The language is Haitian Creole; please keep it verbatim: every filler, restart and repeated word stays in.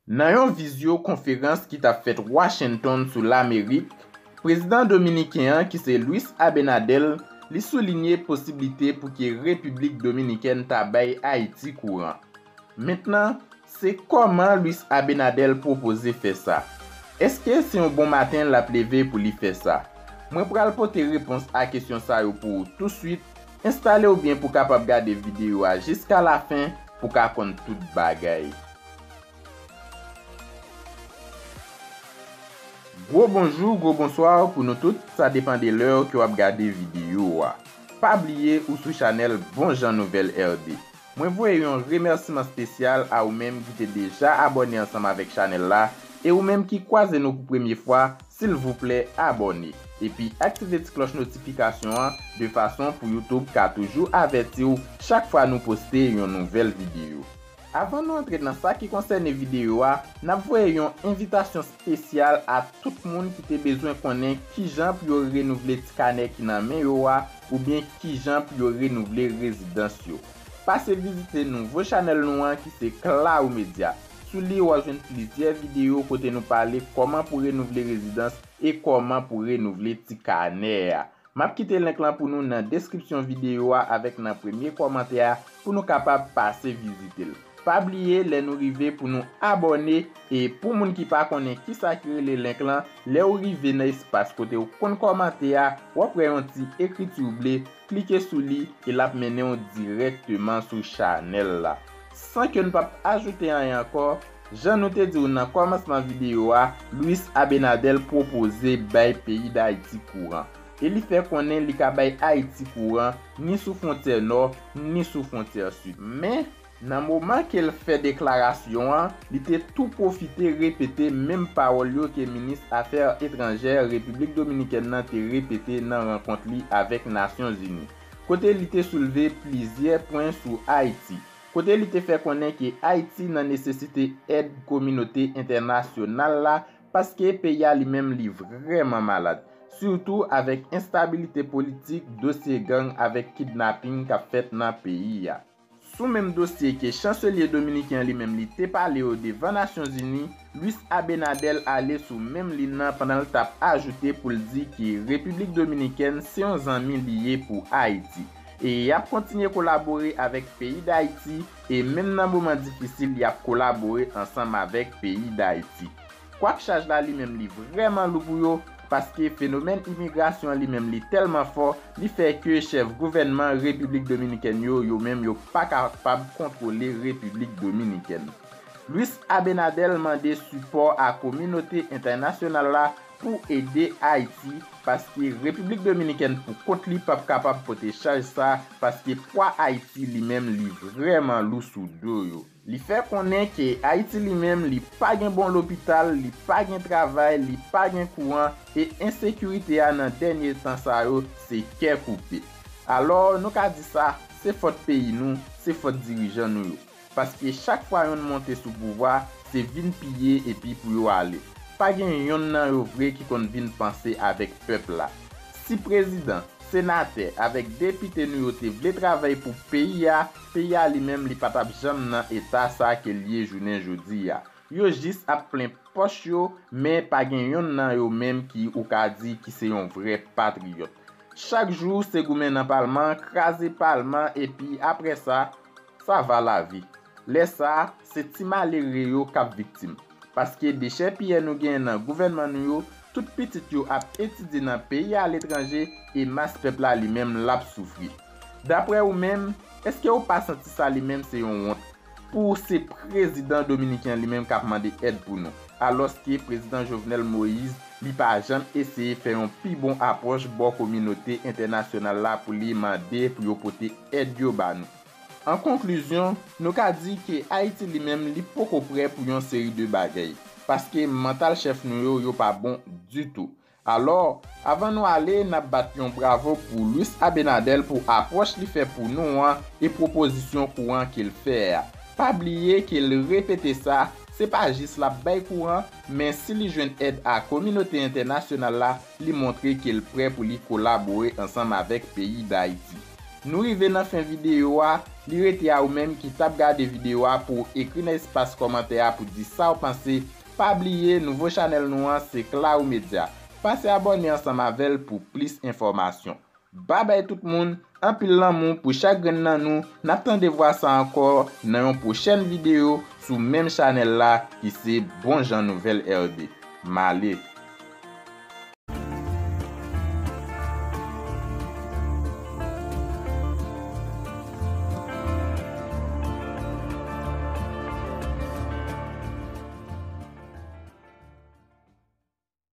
Nan yon vizyo konferans ki t ap fèt Washington sou Lamerik, prezidan dominiken an ki se Luis Abinader, li soulinye posiblite pou ke Repiblik Dominikèn ta bay Ayiti kouran. Mentnan, se kòman Luis Abinader pwopoze fè sa? Èske se yon bon maten l ap leve pou li fè sa? Mwen pral pote repons a kesyon sa yo pou ou touswit. Enstale w byen pou w kapab gade videyo a jiska lafen pou w ka konn tout bagay. Gwo bonjou, gwo bonswa pou nou tout, sa depann de lè ke w ap gade videyo a. Pa bliye ou sou chanèl Bon Jan Nouvèl R D. Mwen voye yon remèsiman espesyal a ou menm ki te deja abòne ansanm avèk chanèl la, e ou menm ki kwaze nou pou premye fwa, silvouplè abòne. Epi aktive ti klòch notifikasyon an de fason pou YouTube ka toujou avèti w chak fwa nou poste yon nouvèl videyo. Avan nou antre nan sa ki konsène videyo a, n ap voye yon envitasyon espesyal a tout moun ki te bezwen konnen kijan pou yo renouvle ti kanè ki nan men yo a, oubyen kijan pou yo renouvle rezidans yo. Pase vizite nouvo chanèl nou an ki se Claro Media. Sou li, w a jwenn plizyè videyo kote nou pale kòman pou renouvle rezidans e kòman pou renouvle ti kanè a. M ap kite link lan pou nou nan deskripsyon videyo a avèk nan premye kòmantè a pou nou kapab pase vizite l. Pa bliye, lè nou rive pou nou abòne, e pou moun ki pa konnen kisa ki rele link lan, lè w rive nan espas kote w konn kòmante a, w ap wè yon ti ekriti ble, klike sou li e l ap mennen w dirèkteman sou chanèl la. San ke n p ap ajoute anyen ankò, jan nou te di w nan kòmansman videyo a, Luis Abinader pwopoze bay peyi Dayiti kouran. E li fè konnen li ka bay Ayiti kouran ni sou fwontyè nò, ni sou fwontyè sid. Men, nan moman ke l fè deklarasyon an, li te tou pwofite repete menm pawòl yo ke minis afè etranjè Repiblik Dominikèn nan te repete nan rankont li avèk Nasyonzini, kote li te soulve plizyè pwen sou Ayiti, kote li te fè konnen ke Ayiti nan nesesite èd kominote entènasyonal la, paske peyi a li menm li vrèman malad, sitou avèk enstabilite politik, dosye gang avèk kidnaping k ap fèt nan peyi a. Sou menm dosye ke chanselye dominiken an li menm li te pale yo devan Nasyonzini, Luis Abinader ale sou menm liy nan pandan l t ap ajoute pou l di ke Repiblik Dominikèn se yon zanmi li ye pou Ayiti. E y ap kontinye kolabore avèk peyi Dayiti, e menm nan moman difisil, y ap kolabore ansanm avèk peyi Dayiti. Kwak chaj la li menm li vrèman lou pou yo, paske fenomèn imigrasyon an li menm li tèlman fò, li fè ke chèf gouvènman Repiblik Dominikèn yo, yo menm yo pa kapab kontwole Repiblik Dominikèn. Luis Abinader mande sipò a kominote entènasyonal la pou ede Ayiti, paske Repiblik Dominikèn pou kont li p ap kapab pote chaj sa, paske pwa Ayiti li menm li vrèman lou sou do yo. Li fè konnen ke Ayiti li menm li pa gen bon lopital, li pa gen travay, li pa gen kouran, e ensekirite a nan dènye tan sa yo se kè koupe. Alò, nou ka di sa, se fòt peyi nou, se fòt dirijan nou yo. Paske chak fwa yonn monte sou pouvwa, se vin piye epi pou yo ale. Pa gen yonn nan yo vre ki konn vin panse avèk pèp la. Si prezidan, senatè avèk depite nou yo te vle travay pou peyi a, peyi a li menm li pa t ap janm nan eta sa ke l ye jounen jodi a. Yo jis ap plen pòch yo, men pa gen yonn nan yo menm ki ou ka di ki se yon vrè patriyòt. Chak jou, se goumen nan palman, kraze palman, epi apre sa, ça va la vie. Lè sa a, se ti malere yo k ap viktim. Paske dechèpiyè nou genyen nan gouvènman nou yo, tout pitit yo ap etidye nan peyi aletranje e mas pèp la li menm l ap soufri. Daprè ou menm, èske ou pa santi sa li menm se yon wont? Pou se prezidan dominiken an li menm k ap mande èd pou nou, alòske prezidan Jovenel Moïse li pa janm eseye fè yon pi bon apwòch bò kominote entènasyonal la pou li mande pou yo pote èd yo ba nou. An konklizyon, nou ka di ke Ayiti li menm li poko prè pou yon seri de bagay, paske mantal chèf nou yo, yo pa bon ditou. Alò, avan nou ale, n ap bat yon bravo pou Luis Abinader pou apwòch li fè pou nou an e pwopozisyon kouran ke l fè a. Pa bliye ke l repete sa, se pa jis l ap bay kouran, men si li jwenn èd a kominote entènasyonal la, li montre ke l prè pou li kolabore ansanm avèk peyi Dayiti. Nou rive nan fen videyo a, Li rete a ou menm ki t ap gade videyo a pou w ekri nan espas kòmantè a pou di sa w panse. Pa bliye, nouvo chanèl nou an se Claro Media. Pase abòne ansanm avè l pou plis enfòmasyon. Babay tout moun, anpil lanmou pou chak grenn nan nou. N ap tande vwa sa ankò nan yon pwochèn videyo sou menm chanèl la ki se Bon Jan Nouvèl R D. M ale.